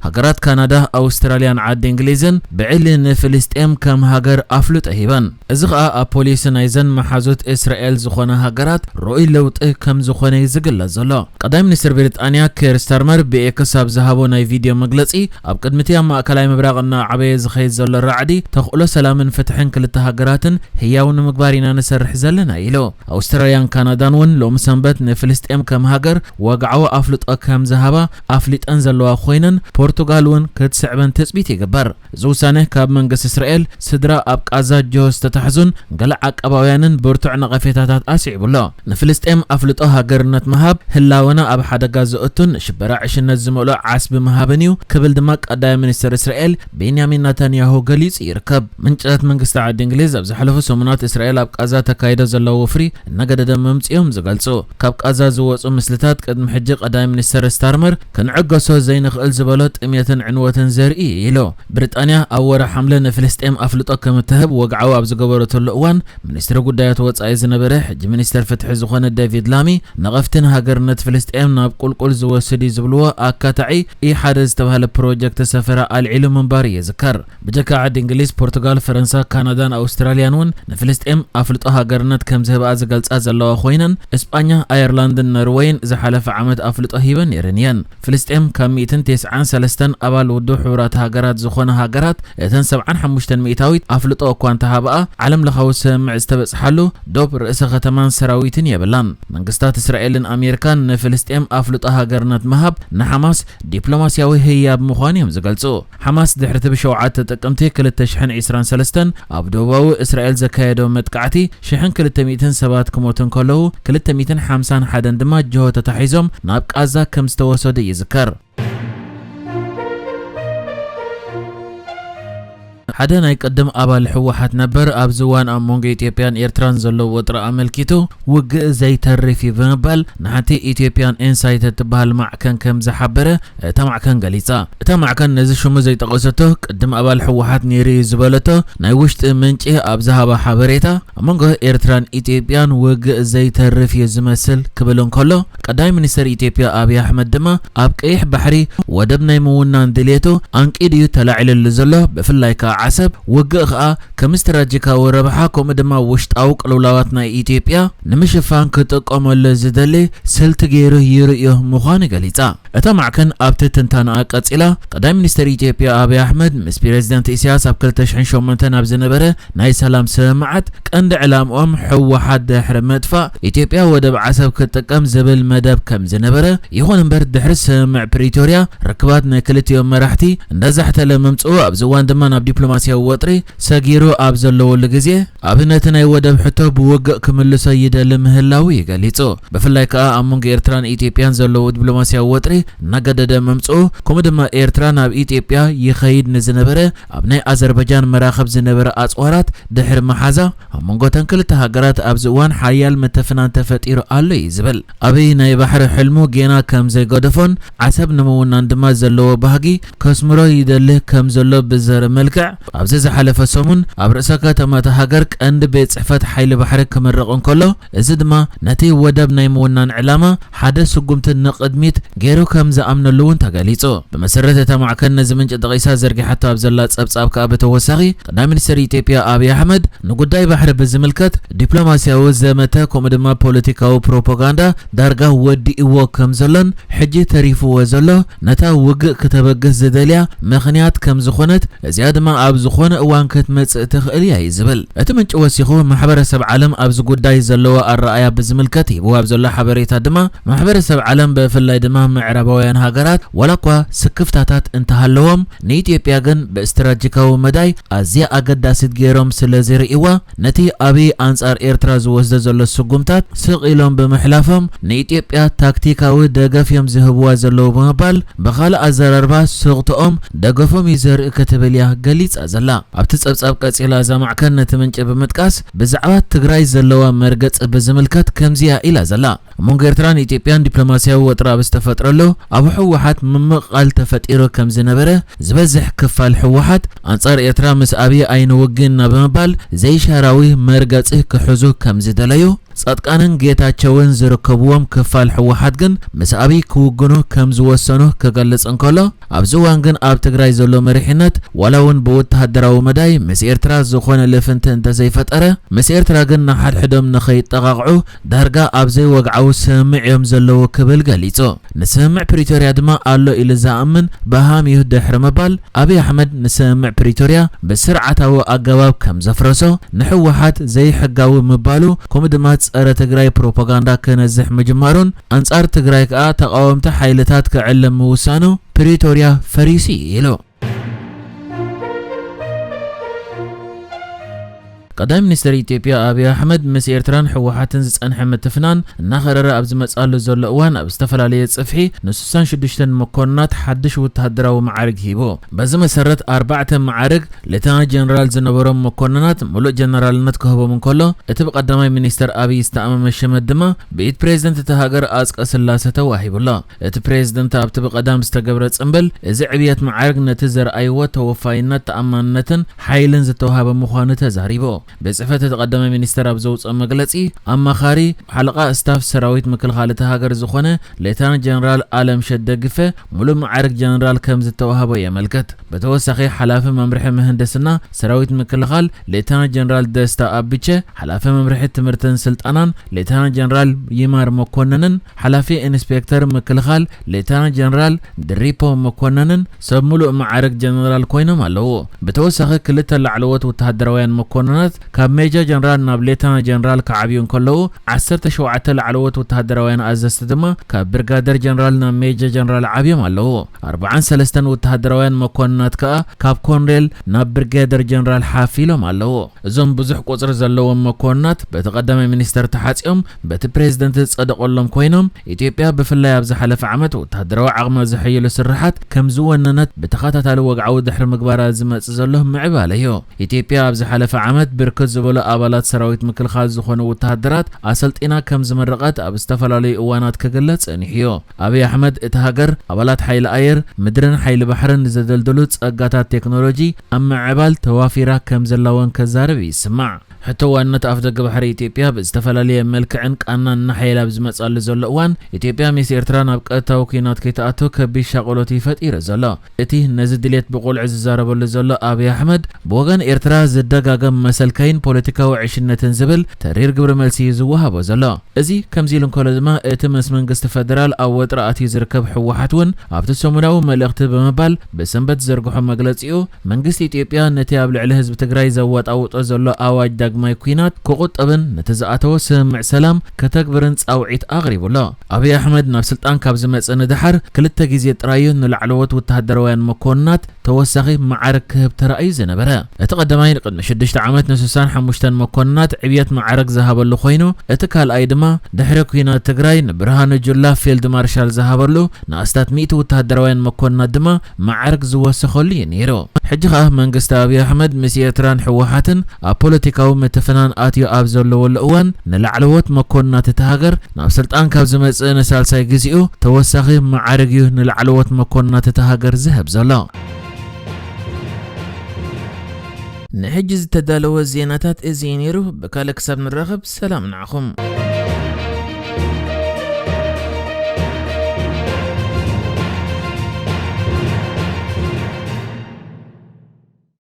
ሃገራት ካናዳ፣ ኣውስትራልያን ዓዲ እንግሊዝን ብዕሊ ንፍልስጤም ከም ሃገር ኣፍልጦ ሂበን። እዚ ኸኣ ኣብ ፖሊሲ ናይዘን መሓዙት እስራኤል ዝኾነ ሃገራት ርኡይ ለውጢ ከም ዝኾነ እዩ ዝግለጽ ዘሎ። ቀዳማይ ሚኒስትር ብሪጣንያ ኬር ስታርመር ብኤክስ ኣብ ዝሃቦ ናይ ቪድዮ መግለጺ፣ ኣብ ቅድሚቲ ኣብ ማእከላይ ምብራቕ እናዓበየ ዝኸይድ ዘሎ ራዕዲ ተኽእሎ ሰላምን ፍትሕን ክልተ ሃገራትን ህያው ንምግባር ኢና ንሰርሕ ዘለና ኢሉ። ኣውስትራልያን ካናዳን እውን ሎሚ ሰንበት ንፍልስጤም ከም ሃገር ወግዓዊ ኣፍልጦ ከም ዝሃባ ኣፍሊጠን ዘለዋ ኮይነን፣ ፖርቱጋል እውን ክትስዕበን ትጽቢት ይግበር። እዚ ውሳነ ካብ መንግስቲ እስራኤል ስድራ ኣብ ቃዛ ጅሆ ዝተታሕዙን ገለ ዓቃባውያንን ብርቱዕ ነቐፌታታት ኣስዒቡ ኣሎ። ንፍልስጤም ኣፍልጦ ሃገርነት ምሃብ ህላወና ኣብ ሓደጋ ዘእቱን ንሽበራ ዕሽነት ዝመልኦ ዓስቢ ምሃብን እዩ ክብል ድማ ቀዳማይ ሚኒስትር እስራኤል ቤንያሚን ናታንያሁ ገሊጹ ይርከብ። ምንጭታት መንግስቲ ዓዲ እንግሊዝ ኣብ ዝሓለፉ ሰሙናት እስራኤል ኣብ ቃዛ ተካይዶ ዘለዋ ወፍሪ እናገደደ ምምጽኦም ዝገልጹ። ካብ ቃዛ ዝወጹ ምስልታት ቅድሚ ሕጂ ቀዳማይ ሚኒስትር ስታርመር ክንዕገሶ ዘይንኽእል ዝበሎ ጥሜትን ዕንወትን ዘርኢ እዩ ኢሉ። ብሪጣንያ ኣብ ወርሒ ሓምለ ንፍልስጤም ኣፍልጦ ከም እትህብ ወግዓዊ ኣብ ዝገበረትሉ እዋን፣ ሚኒስትሪ ጉዳያት ወጻኢ ዝነበረ ሕጂ ሚኒስትር ፍትሒ ዝኾነ ዴቪድ ላሚ፣ ነቐፍቲ ንሃገርነት ፍልስጤም ናብ ቁልቁል ዝወስድ እዩ ዝብልዎ ኣካታዒ ኢ ሓደ ዝተባህለ ፕሮጀክት ሰፈራ ኣልዒሉ ምንባሩ ይዝከር። ብጀካ ዓዲ እንግሊዝ፣ ፖርቱጋል፣ ፈረንሳ፣ ካናዳን ኣውስትራልያን እውን ንፍልስጤም ኣፍልጦ ሃገርነት ከም ዝህብኣ ዝገልጻ ዘለዋ ኮይነን፣ እስጳኛ፣ ኣየርላንድን ኖርወይን ዝሓለፈ ዓመት ኣፍልጦ ሂበን ነይረን እየን። ፍልስጤም ካብ ሚእትን ተስዓን ሰለስተን ኣባል ውድብ ሕቡራት ሃገራት ዝኾነ ሃገራት፣ እተን ሰብዓን ሓሙሽተን ሚእታዊት ኣፍልጦ እኳ እንተሃብኣ፣ ዓለም ለኻዊ ስምምዕ ዝተበጽሓሉ ዶብ ርእሰ ከተማን ሰራዊትን የብላን። መንግስታት እስራኤልን ኣሜሪካን ንፍልስጤም ኣፍልጦ ሃገርነት ምሃብ ንሓማስ ዲፕሎማስያዊ ህያብ ምዃኑ እዮም ዝገልጹ። ሓማስ ድሕሪ እቲ ብሸውዓተ ጥቅምቲ ክልተ ሽሕን ዕስራን ሰለስተን ኣብ ደቡባዊ እስራኤል ዘካየዶ መጥቃዕቲ ሽሕን ክልተ ሚእትን ሰባት ክሞቱ እንከለዉ፣ ክልተ ሚእትን ሓምሳን ሓደን ድማ ጅሆ ተታሒዞም ናብ ቃዛ ከም ዝተወሰዱ ይዝከር። ሓደ ናይ ቅድም ኣባል ህወሓት ነበር፣ ኣብዚ እዋን ኣብ መንጎ ኢትዮጵያን ኤርትራን ዘሎ ወጥሪ ኣመልኪቱ ውግእ ዘይተርፍ እዩ ብምባል ንሓንቲ ኢትዮጵያን ኢንሳይት እትበሃል ማዕከን ከም ዝሓበረ እታ ማዕከን ገሊጻ። እታ ማዕከን ነዚ ሽሙ ዘይጠቐሰቶ ቅድም ኣባል ህወሓት ነይሩ እዩ ዝበለቶ ናይ ውሽጢ ምንጪ ኣብ ዝሃባ ሓበሬታ፣ ኣብ መንጎ ኤርትራን ኢትዮጵያን ውግእ ዘይተርፍ እዩ ዝመስል ክብል እንከሎ፣ ቀዳማይ ሚኒስትር ኢትዮጵያ ኣብይ ኣሕመድ ድማ ኣብ ቀይሕ ባሕሪ ወደብ ናይ ምውናን ድሌቱ ኣንቂዱ እዩ ተላዒልሉ ዘሎ። ብፍላይ ከኣ ዓሰብ ውግእ ከኣ ከም ስትራቴጂካዊ ረብሓ፣ ከምኡ ድማ ውሽጣዊ ቅልውላዋት ናይ ኢትዮጵያ ንምሽፋን ክጥቀመሉ ዝደሊ ስልቲ ገይሩ ይርእዮ ምዃኑ ገሊጻ። እታ ማዕከን ኣብቲ ትንታነኣ ቀጺላ፣ ቀዳማይ ሚኒስትር ኢትዮጵያ ኣብይ ኣሕመድ ምስ ፕሬዚደንት ኢሳያስ ኣብ ክልተ ሽሕን ሸሞንተን ኣብ ዝነበረ ናይ ሰላም ስምምዓት፣ ቀንዲ ዕላምኦም ህወሓት ድሕሪ ምጥፋእ ኢትዮጵያ ወደብ ዓሰብ ክትጥቀም ዝብል መደብ ከም ዝነበረ፣ ይኹን እምበር ድሕሪ ስምምዕ ፕሪቶርያ ርክባት ናይ ክልቲኦም መራሕቲ እንዳዛሕተለ ምምጽኡ፣ ኣብዚ እዋን ድማ ናብ ዲፕሎማስያዊ ወጥሪ ሰጊሩ ኣብ ዘለወሉ ግዜ፣ ኣብይ ነቲ ናይ ወደብ ሕቶ ብውግእ ክምልሶ ይደሊ ምህላዉ እዩ ገሊጹ። ብፍላይ ከኣ ኣብ መንጎ ኤርትራን ኢትዮጵያን ዘለዉ ዲፕሎማስያዊ ወጥሪ እናገደደ ምምጽኡ፣ ከምኡ ድማ ኤርትራ ናብ ኢትዮጵያ ይኸይድ ንዝነበረ ኣብ ናይ ኣዘርባጃን መራኽብ ዝነበረ ኣጽዋራት ድሕሪ ምሓዛ፣ ኣብ መንጎ እተን ክልተ ሃገራት ኣብዚ እዋን ሓያል ምትፍናን ተፈጢሩ ኣሎ እዩ ዝብል። ኣብይ ናይ ባሕሪ ሕልሙ ጌና ከም ዘይገደፎን ዓሰብ ንምውናን ድማ ዘለዎ ባህጊ ከስምሮ ይደሊ ከም ዘሎ ብዘርኢ መልክዕ፣ ኣብዚ ዝሓለፈ ሰሙን ኣብ ርእሰ ከተማ እታ ሃገር ቀንዲ ቤት ጽሕፈት ሓይሊ ባሕሪ ክምርቕ እንከሎ፣ እዚ ድማ ነቲ ወደብ ናይ ምውናን ዕላማ ሓደ ስጉምቲ ንቕድሚት ገይሩ ከም ዝኣምነሉ እውን ተገሊጹ። ብመሰረት እታ ማዕከን ነዚ ምንጪ ጠቒሳ ዘርጊሓቶ ኣብ ዘላ ጸብጻብ ከኣ ብተወሳኺ፣ ቀዳማይ ሚኒስትር ኢትዮጵያ ኣብይ ኣሕመድ ንጉዳይ ባሕሪ ብዝምልከት ዲፕሎማስያዊ ዘመተ ከምኡ ድማ ፖለቲካዊ ፕሮፓጋንዳ ዳርጋ ወዲእዎ ከም ዘሎን ሕጂ ተሪፍዎ ዘሎ ነታ ውግእ ክተበግስ ዝደልያ ምኽንያት ከም ዝኾነት፣ እዚኣ ድማ ኣብ ዝኾነ እዋን ክትመጽእ ትኽእል እያ እዩ ዝብል። እቲ ምንጪ ወሲኹ፣ ማሕበረሰብ ዓለም ኣብዚ ጉዳይ ዘለዎ ኣረኣእያ ብዝምልከት ሂብዎ ኣብ ዘሎ ሓበሬታ ድማ፣ ማሕበረሰብ ዓለም ብፍላይ ድማ ምዕራባውያን ሃገራት ዋላ እኳ ስክፍታታት እንተሃለዎም፣ ንኢትዮጵያ ግን ብስትራቴጂካዊ መዳይ ኣዝያ ኣገዳሲት ገይሮም ስለ ዝርእይዋ፣ ነቲ ኣብይ ኣንጻር ኤርትራ ዝወስዶ ዘሎ ስጉምታት ስቕ ኢሎም ብምሕላፎም፣ ንኢትዮጵያ ታክቲካዊ ደገፍ እዮም ዝህብዋ ዘለዉ ብምባል፣ ብኻልእ ኣዘራርባ ስቕትኦም ደገፎም እዩ ዘርኢ ክትብል እያ ገሊጻ ዘላ። ኣብቲ ጸብጻብ ቀጺላ እዛ ማዕከን ነቲ ምንጪ ብምጥቃስ፣ ብዛዕባ ትግራይ ዘለዋ መርገጺ ብዝምልከት ከምዚያ ኢላ ዘላ። ኣብ መንጎ ኤርትራን ኢትዮጵያን ዲፕሎማስያዊ ወጥሪ ኣብ ዝተፈጥረሉ፣ ኣብ ህወሓት ምምቕቓል ተፈጢሩ ከም ዝነበረ፣ ዝበዝሕ ክፋል ህወሓት ኣንጻር ኤርትራ ምስ ኣብይ ኣይንውግን ኢና ብምባል ዘይሻራዊ መርገጺ ክሕዙ ከም ዝደለዩ፣ ጻድቃንን ጌታቸውን ዝርከብዎም ክፋል ህወሓት ግን ምስ ኣብይ ክውግኑ ከም ዝወሰኑ ክገልጽ እንከሎ፣ ኣብዚ እዋን ግን ኣብ ትግራይ ዘሎ መሪሕነት ዋላ እውን ብወተሃደራዊ መዳይ ምስ ኤርትራ ዝኾነ ልፍንቲ እንተዘይፈጠረ፣ ምስ ኤርትራ ግን ንሓድሕዶም ንኸይጠቓቕዑ ዳርጋ ኣብ ዘይወግዓዊ ስምምዕ እዮም ዘለዉ ክብል ገሊጹ። ንስምምዕ ፕሪቶርያ ድማ ኣሎ ኢሉ ዝኣምን ብሃም እዩ ድሕሪ ምባል፣ ኣብይ ኣሕመድ ንስምምዕ ፕሪቶርያ ብስርዓታዊ ኣገባብ ከም ዘፍረሶ፣ ንህወሓት ዘይሕጋዊ ምባሉ፣ ከምኡ ድማ ጸረ ትግራይ ፕሮፓጋንዳ ክነዝሕ ምጅማሩን ኣንጻር ትግራይ ከኣ ተቓወምቲ ሓይልታት ክዕልም ምውሳኑ ፕሪቶርያ ፈሪሱ ኢሉ። ቀዳማይ ሚኒስትር ኢትዮጵያ ኣብይ ኣሕመድ ምስ ኤርትራን ህወሓትን ዝጸንሐ ምትፍናን እናኸረረ ኣብ ዝመጽኣሉ ዘሎ እዋን፣ ኣብ ዝተፈላለየ ጽፍሒ ንስሳን ሽዱሽተን መኮንናት ሓድሽ ወተሃደራዊ መዓርግ ሂቡ። በዚ መሰረት፣ ኣርባዕተ መዓርግ ሌተና ጀነራል ዝነበሮም መኮንናት ምሉእ ጀነራልነት ክህቦም እንከሎ፣ እቲ ብቀዳማይ ሚኒስተር ኣብይ ዝተኣመመ ሽመት ድማ ብኢድ ፕሬዝደንት እታ ሃገር ኣጽቀ ስላሰ ተዋሂቡ ኣሎ። እቲ ፕሬዝደንት ኣብቲ ብቐዳም ዝተገብረ ጽምብል፣ እዚ ዕብየት መዓርግ ነቲ ዘርኣይዎ ተወፋይነት፣ ተኣማንነትን ሓይልን ዝተዋሃበ ምዃኑ ተዛሪቡ። ቤት ጽሕፈት እቲ ቀዳማይ ሚኒስተር ኣብ ዘውጽኦ መግለጺ፣ ኣማኻሪ ሓለቓ ስታፍ ሰራዊት ምክልኻል እታ ሃገር ዝኾነ ሌተና ጀነራል ኣለምሸት ደግፈ፣ ሙሉእ መዓርግ ጀነራል ከም ዝተዋህቦ የመልክት። ብተወሳኺ፣ ሓላፊ መምርሒ ምህንድስና ሰራዊት ምክልኻል ሌተና ጀነራል ደስታ ኣብቸ፣ ሓላፊ መምርሒ ትምህርትን ስልጠናን ሌተና ጀነራል ይማር መኮነንን፣ ሓላፊ ኢንስፔክተር ምክልኻል ሌተና ጀነራል ድሪፖ መኮነንን ሰብ ሙሉእ መዓርግ ጀነራል ኮይኖም ኣለዉ። ብተወሳኺ፣ ክልተ ላዕለዎት ወተሃደራውያን መኮንናት ካብ ሜጀር ጀነራል ናብ ሌተና ጀነራል ክዓብዩ እንከለዉ፣ ዓሰርተ ሸውዓተ ላዕለዎት ወተሃደራውያን ኣዘዝቲ ድማ ካብ ብርጋደር ጀነራል ናብ ሜጀር ጀነራል ዓብዮም ኣለዉ። ኣርባዓን ሰለስተን ወተሃደራውያን መኮንናት ከኣ ካብ ኮንሬል ናብ ብርጋደር ጀነራል ሓፍ ኢሎም ኣለዉ። እዞም ብዙሕ ቁጽሪ ዘለዎም መኮንናት በቲ ቀዳማይ ሚኒስተር ተሓጺኦም በቲ ፕሬዝደንት ዝጸደቐሎም ኮይኖም፣ ኢትዮጵያ ብፍላይ ኣብ ዝሓለፈ ዓመት ወተሃደራዊ ዓቕማ ዘሐየሉ ስርሓት ከም ዝወነነት ብተኸታታሊ ወግዓዊ ድሕሪ ምግባራ ዝመጽእ ዘሎ ምዕባለ እዩ። ኢትዮጵያ ኣብ ዝሓለፈ ዓመት ብርክት ዝበሉ ኣባላት ሰራዊት ምክልኻል ዝኾኑ ወተሃደራት ኣሰልጢና ከም ዝመረቐት ኣብ ዝተፈላለዩ እዋናት ክግለጽ ጸኒሑ እዩ። ኣብይ ኣሕመድ፣ እታ ሃገር ኣባላት ሓይሊ ኣየር፣ ምድርን ሓይሊ ባሕርን ንዘደልድሉ ጸጋታት ቴክኖሎጂ ኣብ ምዕባል ተዋፊራ ከም ዘላ እውን ከዛርብ ይስማዕ። ሕቶ ዋንነት ኣፍደገ ባሕሪ ኢትዮጵያ ብዝተፈላለየ መልክዕን ቃናን እናሓየለ ኣብ ዝመጽኣሉ ዘሎ እዋን፣ ኢትዮጵያ ምስ ኤርትራ ናብ ቀጥታዊ ኲናት ከይትኣቱ ከቢድ ሻቕሎት እዩ ፈጢሩ ዘሎ። እቲ ነዚ ድሌት ብቑልዕ ዝዛረበሉ ዘሎ ኣብይ ኣሕመድ፣ ብወገን ኤርትራ ዝደጋገም መሰልካይን ፖለቲካዊ ዕሽነትን ዝብል ተሪር ግብረ መልሲ እዩ ዝወሃቦ ዘሎ። እዚ ከምዚ ኢሉ እንከሎ ድማ፣ እቲ ምስ መንግስቲ ፈደራል ኣብ ወጥሪ ኣትዩ ዝርከብ ህወሓት እውን ኣብቲ ሰሙናዊ መልእኽቲ ብምባል ብሰንበት ዝዘርግሖ መግለጺኡ፣ መንግስቲ ኢትዮጵያ ነቲ ኣብ ልዕሊ ህዝቢ ትግራይ ዘወጣውጦ ዘሎ ኣዋጅ ዳግማይ ኲናት ክቑጠብን ነቲ ዝኣተዎ ስምምዕ ሰላም ከተግብርን ጻውዒት ኣቕሪቡ ኣሎ። ኣብይ ኣሕመድ ናብ ስልጣን ካብ ዝመጸ ንደሓር ክልተ ግዜ ጥራይ እዩ ንላዕለዎት ወተሃደራውያን መኮንናት ተወሳኺ መዓርግ ክህብ ተራእዩ ዝነበረ። እቲ ቀዳማይ ንቅድሚ ሽዱሽተ ዓመት ንስሳን ሓሙሽተን መኮንናት ዕብየት መዓርግ ዝሃበሉ ኮይኑ፣ እቲ ካልኣይ ድማ ድሕሪ ኲናት ትግራይ ንብርሃኑ ጁላ ፊልድ ማርሻል ዝሃበሉ ንኣስታት ሚእቲ ወተሃደራውያን መኮንናት ድማ መዓርግ ዝወሰኸሉ እዩ ነይሩ። ሕጂ ኸኣ መንግስቲ ኣብይ ኣሕመድ ምስ ኤርትራን ህወሓትን ኣብ ፖለቲካዊ ምትፍናን ኣትዩ ኣብ ዘለወሉ እዋን፣ ንላዕለዎት መኮንናት እታ ሃገር ናብ ስልጣን ካብ ዝመጽእ ንሳልሳይ ግዜኡ ተወሳኺ መዓርግ እዩ ንላዕለዎት መኮንናት እታ ሃገር ዝህብ ዘሎ። ንሕጂ ዝተዳለወ ዜናታት እዚ እዩ ነይሩ። ብካልእ ክሳብ ንራኸብ፣ ሰላም ንዓኹም።